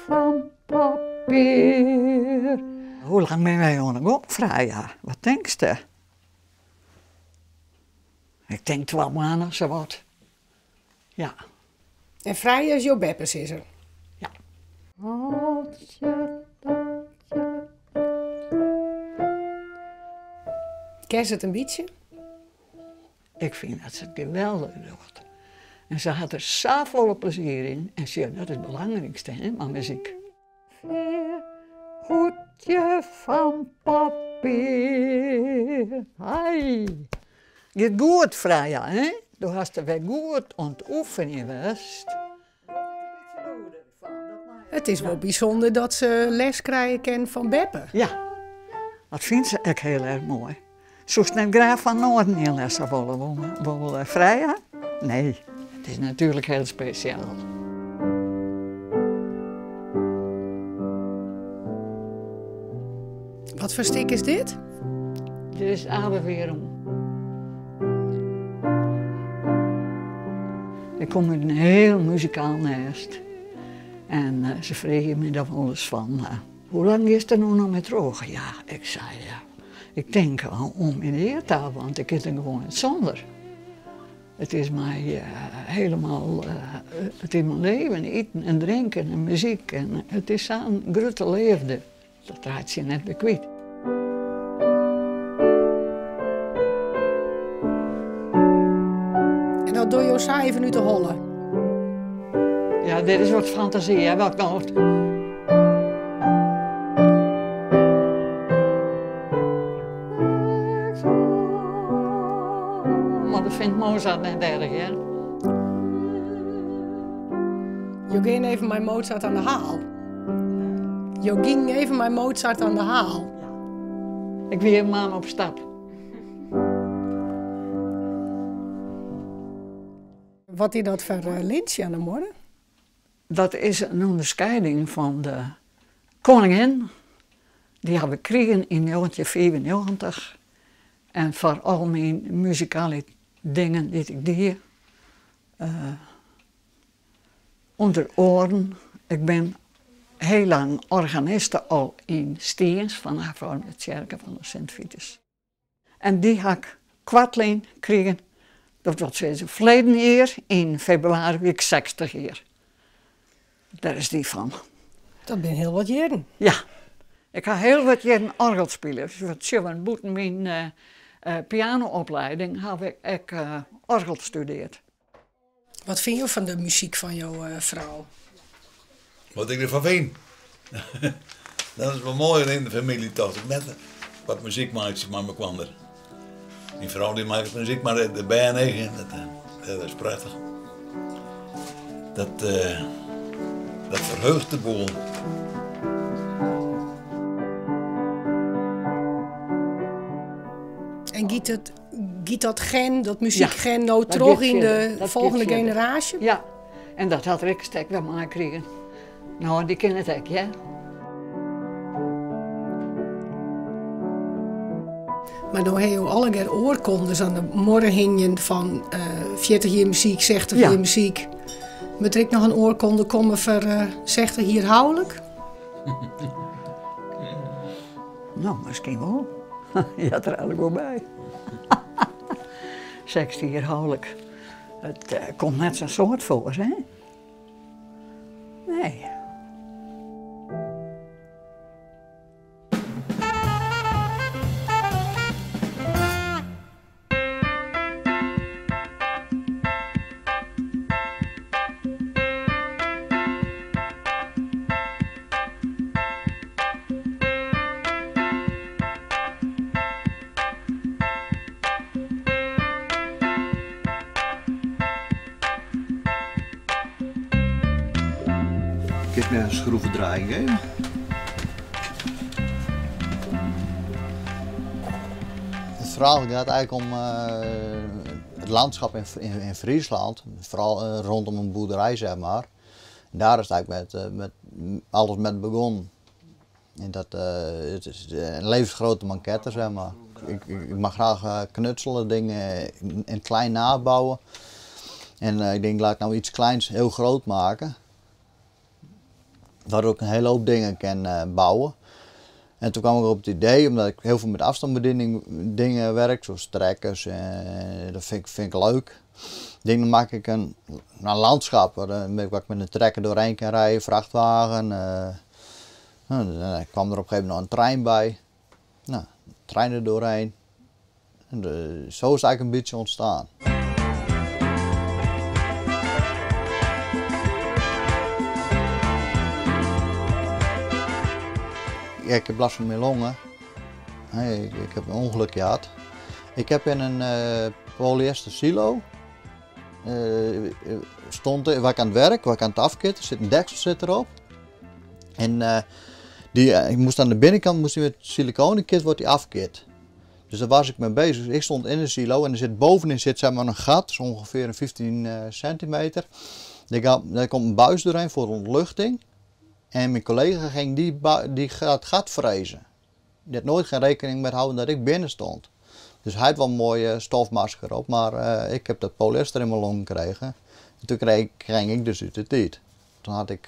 Fan papier. Hoe lang binne wy oan 'e gong, Freya? Wat tinkste? Ik tink twa moanne, sawat. Ja. En Freya is jo beppesizzer? Ja. Ken se it in bytsje? Ik fyn dat se it geweldich docht. En se hat der safolle plezier yn. En sjoch, dat is it belangrykste, hè, mei muzyk. Hoedje fan papier. Hei! Giet goed, Freya, hè? Do hast der wer goed oan it oefenjen west. It is wol bysûnder dat se les krije kin fan beppe. Ja, dat fynt se ek hiel erch moai. Soest net graach fan oaren ien les ha wolle, wol Freya? Nee, it is natuerlik hiel spesjaal. Wat foar stik is dit? Dit is Ave Verum. Ik kom út in hiel muzikaal nêst en se freegje my dan wolris fan, hoe lang giest der no noch mei troch? Ja, ik sei, ik tink oan myn dea ta, want ik kin der gewoan net sûnder. It is my helemaal, it is myn leven, iten en drinken en muzyk en it is sa'n grutte leafde. Dat reitsje je net wer kwyt. En dat dogge jo sa even út de holle? Ja, dit is wat fantasy, hè, wat no. Mar dat fynt Mozart net erch, hear. Jo gean even mei Mozart aan de haal. Jo gyngen even mei Mozart aan de haal. Ik wie in man op stap. Wat is dat foar lintsje aan de muorre? Dat is in ûnderskieding fan de koningin. Dy haw ik krigen yn njoggentjinhûndertfiifennjoggentich. En foar al myn muzikale dingen dy't ik die. Under oaren, ik bin hiel lang organiste al yn Stiens fan de Herfoarme Tsjerke fan de Sint Vitus. En dy ha ik koartlyn krigen, dat wil sizze ferleden jier yn febrewaris wie ik 60 jier. Dêr is dy fan. Dat binne hiel wat jierren. Ja, ik ha hiel wat jierren oargel spile. Want bûten myn piano-oplieding haw ik ek oargel studearre. Wat fine jo fan de muzyk fan jo frou? Wat ik derfan fyn? Dat is wol moaier yn de famylje tocht ik net. Wat muzyk meitsje mei mekoar. Myn frou dy makket muzyk, mar de bern ek. Dat is prachtich. Dat, dat ferheuget de boel. En giet it Giet dat gen, dat muzykgen, no troch yn de folgjende generaasje? Ja, en dat hat Rick Stek wer meikrigen. No, dy kin it ek, hear. Mar no ha jo allegear oarkondes oan de muorre hingjen fan 40 jier muzyk, 60 jier muzyk. Moat der ek noch in oarkonde komme foar 60 jier houlik? No, miskien wol. Heart der eigentlik wol by. 60 jier houlik. It komt net sa'n soad foar, hè? Nee. Kinst my in schroevendraaier geven? It ferhaal gaat eigentlik om it lânskip yn Fryslân, foaral rondom in boerderij zeg mar. Daar is it eigentlik met alles met begûn. En dat it is in levensgrote maquette zeg maar. Ik mag graach knutselen, dingen in het klein nabouwen. En ik denk laat ik nou iets kleins heel groot maken. Waardoor ik een hele hoop dingen kan bouwen. En toen kwam ik op het idee, omdat ik heel veel met afstandsbediening dingen werk, zoals trekkers, en dat vind ik leuk. Ik denk, dan maak ik een landschap waar ik met een trekker doorheen kan rijden, vrachtwagen. Nou, dan kwam er op een gegeven moment nog een trein bij. Nou, trein er doorheen. En zo is het eigenlijk een beetje ontstaan. Ja, ik heb last van mijn longen. Nee, ik heb een ongeluk gehad. Ik heb in een polyester silo stond, waar ik aan het werk, waar ik aan het afkitten, zit een deksel zit erop. En die ik moest aan de binnenkant moest die met siliconenkit wordt die afkit. Dus daar was ik mee bezig. Dus ik stond in de silo en er zit bovenin zit, zeg maar, een gat, zo ongeveer een 15 centimeter. Daar komt een buis doorheen voor ontluchting. En mijn collega ging die het gat frezen. Die had nooit geen rekening mee houden dat ik binnen stond. Dus hij had wel een mooie stofmasker op, maar ik heb dat polyester in mijn long gekregen. En toen kreeg ik dus uit de tijd. Toen had ik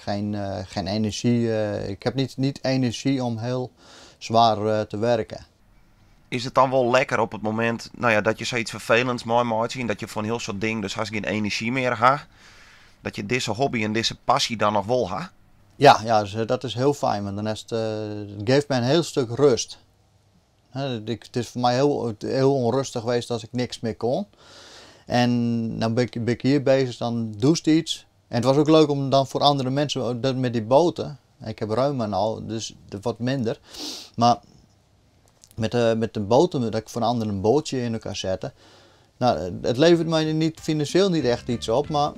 geen energie. Ik heb niet energie om heel zwaar te werken. Is het dan wel lekker op het moment, dat je zoiets vervelends mooi maakt en dat je van heel soort dingen dus haast geen energie meer hebt, dat je deze hobby en deze passie dan nog wel hebt? Ja, dus dat is heel fijn, want dan is het geeft mij een heel stuk rust. Het is voor mij heel, heel onrustig geweest als ik niks meer kon. En dan ben ik hier bezig, dan doe je iets. En het was ook leuk om dan voor andere mensen, dat met die boten. Ik heb reuma nou, dus wat minder. Maar met de boten, dat ik voor anderen een bootje in elkaar zette. Het levert mij financieel niet echt iets op, maar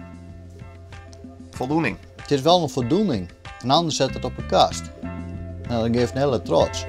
Voldoening. Het is wel een voldoening. Een ander zet het op een kast. Dat geeft een hele trots.